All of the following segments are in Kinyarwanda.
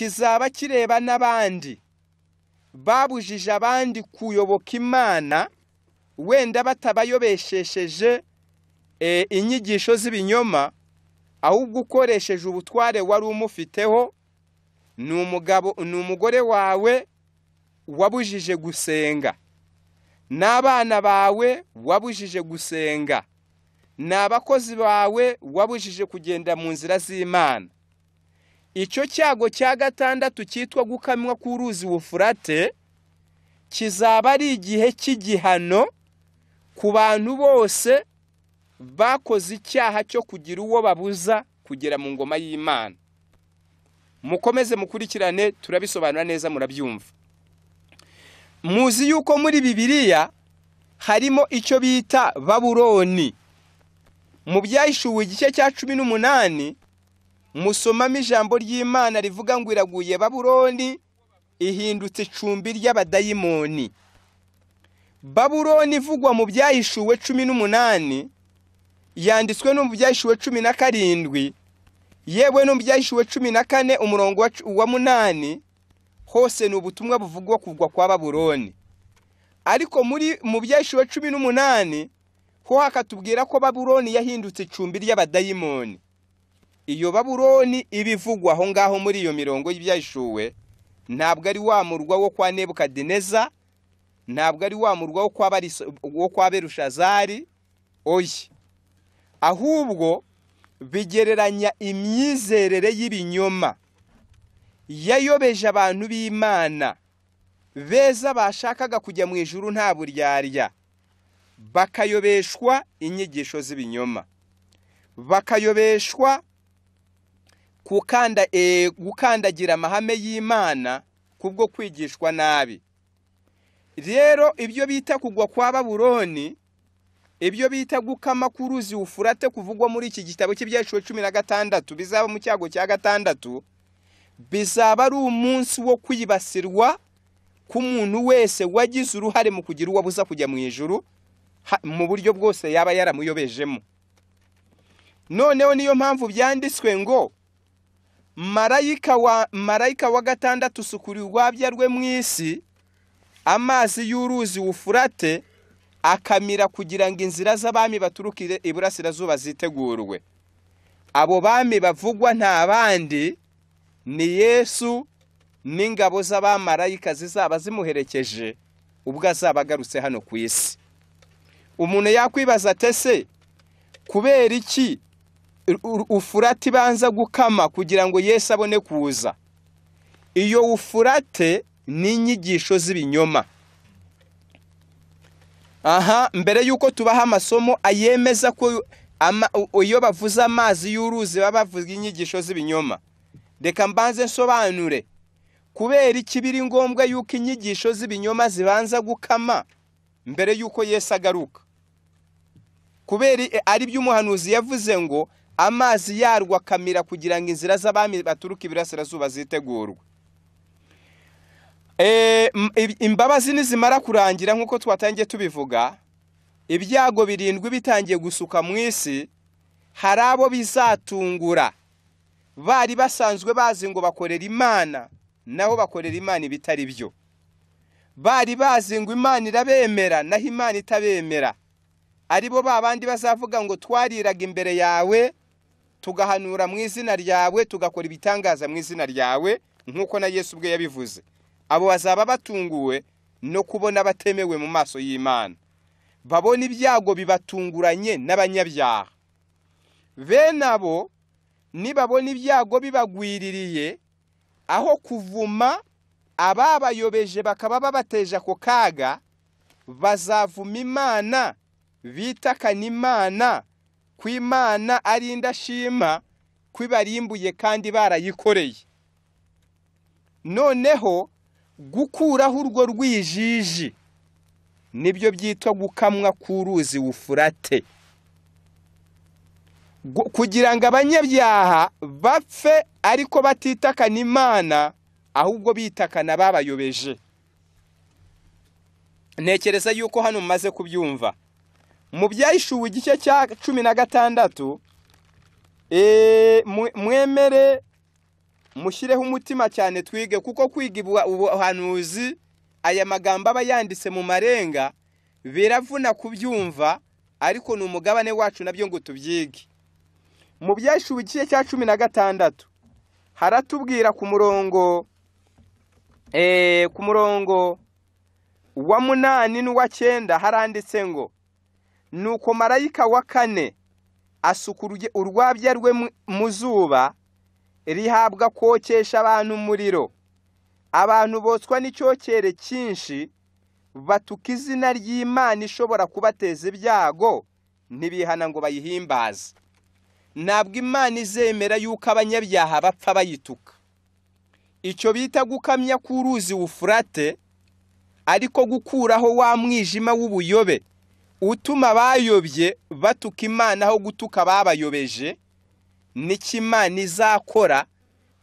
Kizaba kireba n'abandi babujije abandi kuyoboka Imana, wenda batabayobeshesheje inyigisho z'ibinyoma, ahubwo ukoresheje ubutware wari umufiteho. Ni umugabo, ni umugore wawe wabujije gusenga, n'abana bawe wabujije gusenga, ni abakozi bawe wabujije kugenda mu nzira z'Imana. Icyo cyago cya gatandatu cyitwa gukamwa k'uruzi Wufurate kizaba ari igihe cy'igihano ku bantu bose bakoze icyaha cyo kugira uwo babuza kugera mu ngoma y'Imana. Mukomeze mukurikirane, turabisobanura neza murabyumva. Muzi yuko muri Bibiliya harimo icyo bita Babuloni. Mu Byahishuwe igice cya 18 musomamo ijambo ry'Imana rivuga ngo iraguye Babuloni, ihindutse icumbi ry'abadayimoni. Babuloni ivugwa mu Byahishuwe 18, yanditswe no mu Byahishuwe 17, yewe no mu Byahishuwe 14 umurongo wa 8, hose ni ubutumwa buvugwa kugwa kwa Babuloni. Ariko mu Byahishuwe 18 ho hakatubwira ko Babuloni yahindutse icumbi ry'abadayimoni. Iyo Babuloni ibivugwa aho ngaho muri iyo mirongo y'Ibyahishuwe ntabwo ari wa murwa wo kwa Nebukadineza, ntabwo ari wa murwa wo kwa Berushazari, oya, ahubwo bigereranya imyizerere y'ibinyoma yayobeje abantu b'Imana beza bashakaga kujya mu ijuru nta buryarya, bakayobeshwa inyigisho z'ibinyoma, bakayobeshwa gukandagira amahame y'Imana kubwo kwigishwa nabi. Rero ibyo bita kugwa kwa Babuloni, ibyo bita gukama k'uruzi Wufurate kuvugwa muri iki gitabo cy'Ibyahishuwe 16 bizaba mu cyago cya gatandatu, bizaba ari umunsi wo kwibasirwa k'umuntu wese wagize uruhare mu kugira uwo abuza kujya mu ijuru mu buryo bwose yaba yaramuyobejemo. Noneho niyo mpamvu byanditswe ngo marayika wa gatandatu usukura urwabya rwe mu isi, amazi y'uruzi Wufurate akamira kugira ngo inzira z'abami baturukire iburasirazuba zitegurwe. Abo bami bavugwa nta bandi, ni Yesu n'ingabo z'abamarayika zizaba zimuherekeje ubwo azaba agarutse hano ku isi. Umuntu yakwibaza ati ese kubera iki Ufurate ibanza gukama kugira ngo Yesu abone kuza? Iyo Ufurate ni inyigisho z'ibinyoma. Aha, mbere yuko tubaha amasomo ayemeza ko iyo bavuze amazi y'uruzi baba bavuga inyigisho z'ibinyoma, reka mbanze nsobanure kubera iki biri ngombwa yuko inyigisho z'ibinyoma zibanza gukama mbere yuko Yesu agaruka. Kubera ari byo umuhanuzi yavuze ngo amazi yarwo akamira kugira ngo inzira z'abami baturuka iburasirazuba zitegurwe. Imbabazi nizimara kurangira nk'uko twatangiye tubivuga, ibyago birindwi bitangiye gusuka mu isi, hari abo bizatungura bari basanzwe bazi ngo bakorera Imana, naho bakorera Imana ibitari byo. Bari bazi ngo Imana irabemera, naho Imana itabemera. Aribo babandi bazavuga ngo twariraga imbere yawe, tugahanura mu izina ryawe, tugakora ibitangaza mu izina ryawe, nk'uko na Yesu ubwe yabivuze. Abo bazaba batunguwe no kubona batemewe mu maso y'Imana, babona ibyago bibatunguranye n'abanyabyaha. Bene abo nibabona ibyago bibagwiririye, aho kuvuma ababayobeje bakaba babateje ako kaga, bazavuma Imana, bitakana Imana, ko Imana ari indashima, ko ibarimbuye kandi barayikoreye. Noneho gukuraho urwo rwijiji nibyo byitwa gukamwa k'uruzi Wufurate, kugira ngo abanyabyaha bapfe ariko batitakana Imana, ahubwo bitakana babayobeje. Ntekereza yuko hano mumaze kubyumva. Mu Byahishuwe igice cya 16, mwemere Mushyireho umutima cyane twige, kuko kwiga ubuhanuzi aya magambo aba yanditse mu marenga biravuna kubyumva, ariko ni umugabane wacu nabyo ngo tubyige. Mu Byahishuwe igice cya 16 haratubwira ku murongo wa 8 n'uwa 9 haranditse ngo: nuko marayika wa kane asuka urwabya rwe mu zuba, rihabwa kokesha abantu umuriro. Abantu botswa n'icyokere cyinshi, batuka izina ry'Imana ishobora kubateza ibyago, ntibihana ngo bayihimbaze. Ntabwo Imana izemera yuko abanyabyaha bapfa bayituka. Icyo bita gukamya k'uruzi Wufurate, ariko gukuraho wa mwijima w'ubuyobe utuma abayobye batuka Imana aho gutuka ababayobeje, nicyo Imana izakora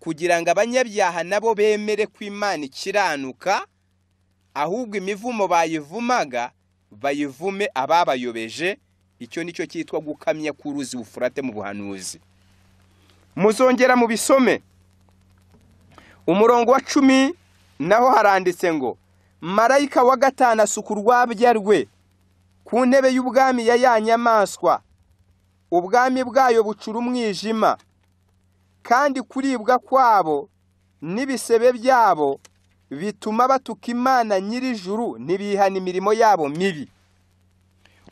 kugira ngo abanyabyaha nabo bemere ko Imana ikiranuka, ahubwo imivumo bayivumaga bayivume ababayobeje. Icyo nicyo cyitwa gukamya k'uruzi Wufurate mu buhanuzi. Muzongera mubisome. Umurongo wa 10 naho haranditse ngo: marayika wa gatanu asuka urwabya rwe ku ntebe y'ubwami ya ya nyamaswa, ubwami bwayo bucura umwijima, kandi kuribwa kwabo n'ibisebe byabo bituma batuka Imana nyir'ijuru, ntibihana imirimo yabo mibi.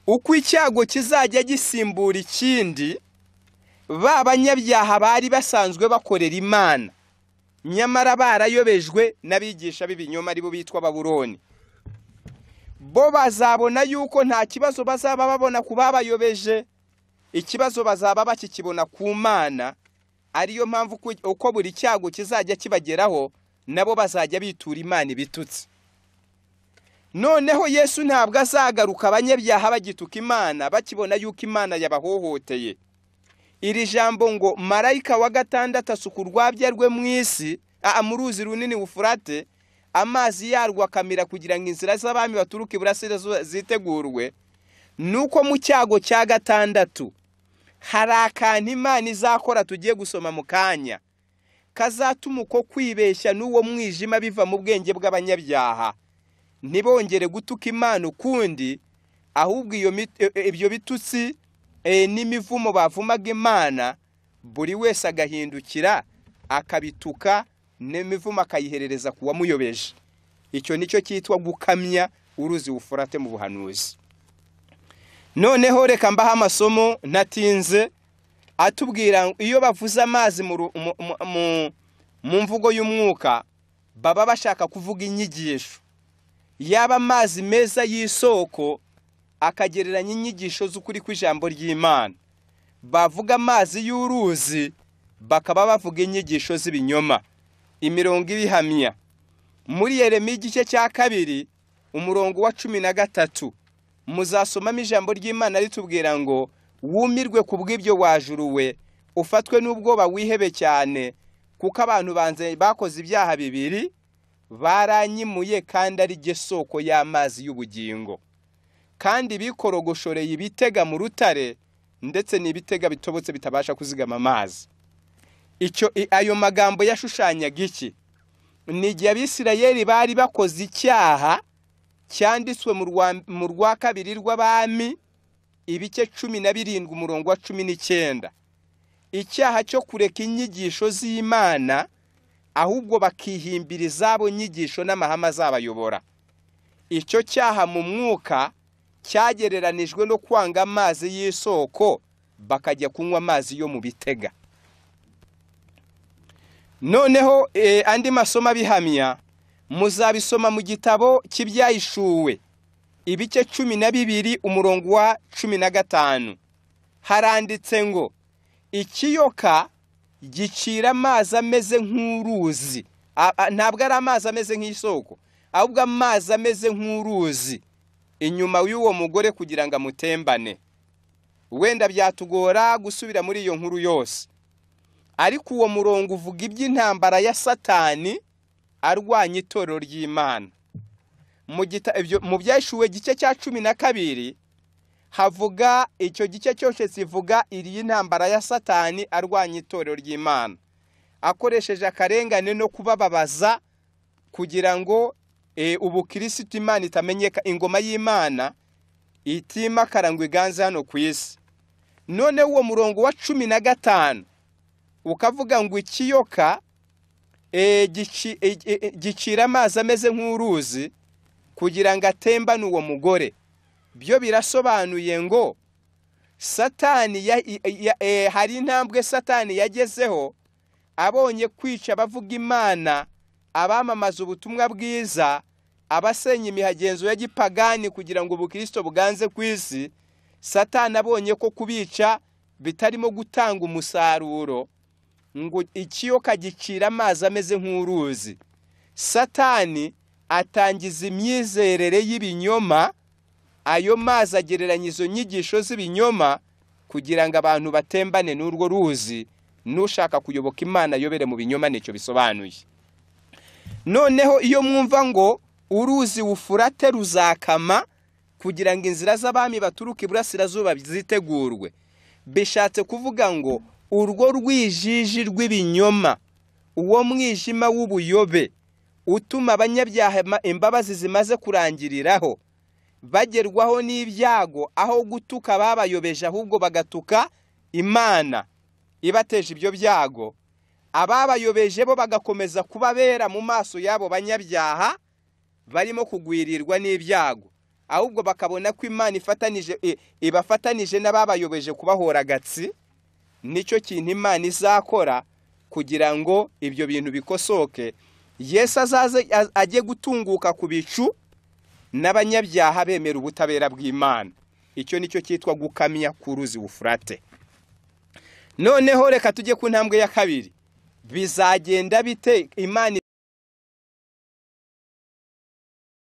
Uko icyago kizajya gisimbura ikindi, ba banyabyaha bari basanzwe bakorera Imana nyamara barayobejwe n'abigisha b'ibinyoma aribo bitwa Babuloni, bo bazabona yuko nta kibazo bazaba babona ku babayobeje, ikibazo bazaba bakikibona ku Mana. Ariyo mpamvu uko buri cyago kizajya kibageraho nabo bazajya bitura Imana ibitutsi. Noneho Yesu ntabwo azagaruka abanyabyaha bagituka Imana, bakibona yuko Imana yabahohoteye. Iri jambo ngo marayika wa gatandatu asuka urwabya rwe mu isi, mu ruzi runini Wufurate, amazi yarwo akamira kugira ngo inzira z'abami baturuka iburasirazuba zitegurwe, nuko mu cyago cya gatandatu hari akantu Imana izakora tugiye gusoma mu kanya, kazatuma uko kwibeshya n'uwo mwijima biva mu bwenge bw'abanyabyaha, ntibongere gutuka Imana ukundi, ahubwo ibyo bitutsi n'imivumo bavumaga Imana, buri wese agahindukira akabituka n'imivumo akayiherereza ku wamuyobeje. Icyo nicyo cyitwa gukamya uruzi Wufurate mu buhanuzi. Noneho reka mbaha amasomo ntatinze atubwira iyo bavuze amazi mu mvugo y'umwuka baba bashaka kuvuga inyigisho. Yaba amazi meza y'isoko akagereranya inyigisho z'ukuri kw'ijambo ry'Imana, bavuga amazi y'uruzi bakaba bavuga inyigisho z'ibinyoma. Imirongo ibihamya muri Yeremiya igice cya 2 umurongo wa 13 muzasomamo ijambo ry'Imana ritubwira ngo: wumirwe ku bw'ibyo wajuruwe, ufatwe n'ubwoba wihebe cyane, kuko abantu banze bakoze ibyaha bibiri, baranyimuye kandi ari jye soko y'amazi y'ubugingo, kandi bikorogoshoreye ibitega mu rutare, ndetse n'ibitega bitobotse bitabasha kuzigama amazi. Icyo ayo magambo yashushanyaga iki? Ni igihe Abisirayeli bari bakoze icyaha cyanditswe mu rwa kabiri rw'Abami ibice 17 umurongo wa 19, icyaha cyo kureka inyigisho z'Imana ahubwo bakihimbira izabo nyigisho n'amahame azabayobora. Icyo cyaha mu mwuka cyagereranijwe no kwanga amazi y'isoko bakajya kunywa amazi yo mu bitega. Noneho andi masomo abihamya muzabisoma mu gitabo cy'Ibyahishuwe ibice 12 umurongo wa 15. Haranditse ngo: ikiyoka gicira amazi ameze nk'uruzi. Ntabwo ari amazi ameze nk'isoko, ahubwo amazi ameze nk'uruzi inyuma y'uwo mugore kugira ngo amutembane. Wenda byatugora gusubira muri iyo nkuru yose, ariko uwo murongo uvuga iby'intambara ya Satani arwanya itorero ry'Imana. Mu Byahishuwe igice cya 12 havuga icyo gice cyose kivuga iri intambara ya Satani arwanya itorero ry'Imana. akoresheje akarengane no kubababaza kugira ngo ubukirisitu Imana itamenyeka, ingoma y'Imana itimakara ngo iganze hano ku isi. None uwo murongo wa 15 ukavuga ngo ikiyoka gicira amazi ameze nk'uruzi kugira ngo atembane uwo mugore. Byo birasobanuye ngo Satani hari intambwe Satani yagezeho abonye kwica abavuga Imana, abamamaza ubutumwa bwiza, abasenya imihagenzo ya gipagani kugira ngo ubukristo buganze ku isi. Satani abonye ko kubica bitarimo gutanga umusaruro, ngo ikiyoka gicira amazi ameze nk'uruzi. Satani atangiza imyizerere y'ibinyoma, ayo mazi agereranya izo nyigisho z'ibinyoma kugira ngo abantu batembane n'urwo ruzi, n'ushaka kuyoboka Imana ayobere mu binyoma. Nicyo bisobanuye. Noneho iyo mwumva ngo uruzi Ufurate ruzakama kugira ngo inzira z'abami baturuka iburasirazuba zitegurwe, bishatse kuvuga ngo urwo rwijiji rw'ibinyoma, uwo mwijima w'ubuyobe utuma abanyabyaha imbabazi zimaze kurangiriraho bagerwaho n'ibyago, aho gutuka babayobeje ahubwo bagatuka Imana ibateje ibyo byago, ababayobeje bo bagakomeza kubabera mu maso y'abo banyabyaha barimo kugwirirwa n'ibyago, ahubwo bakabona ko Imana ibafatanije n'ababayobeje kubahora agatsi. Nicyo kintu Imana izakora kugira ngo ibyo bintu bikosoke. Yesu azaze ajye gutunguka ku bicu n'abanyabyaha bemera ubutabera bw'Imana. Icyo nicyo cyitwa gukamya ku ruzi Ufurate. Noneho reka tujye ku ntambwe ya kabiri. Bizagenda bite Imana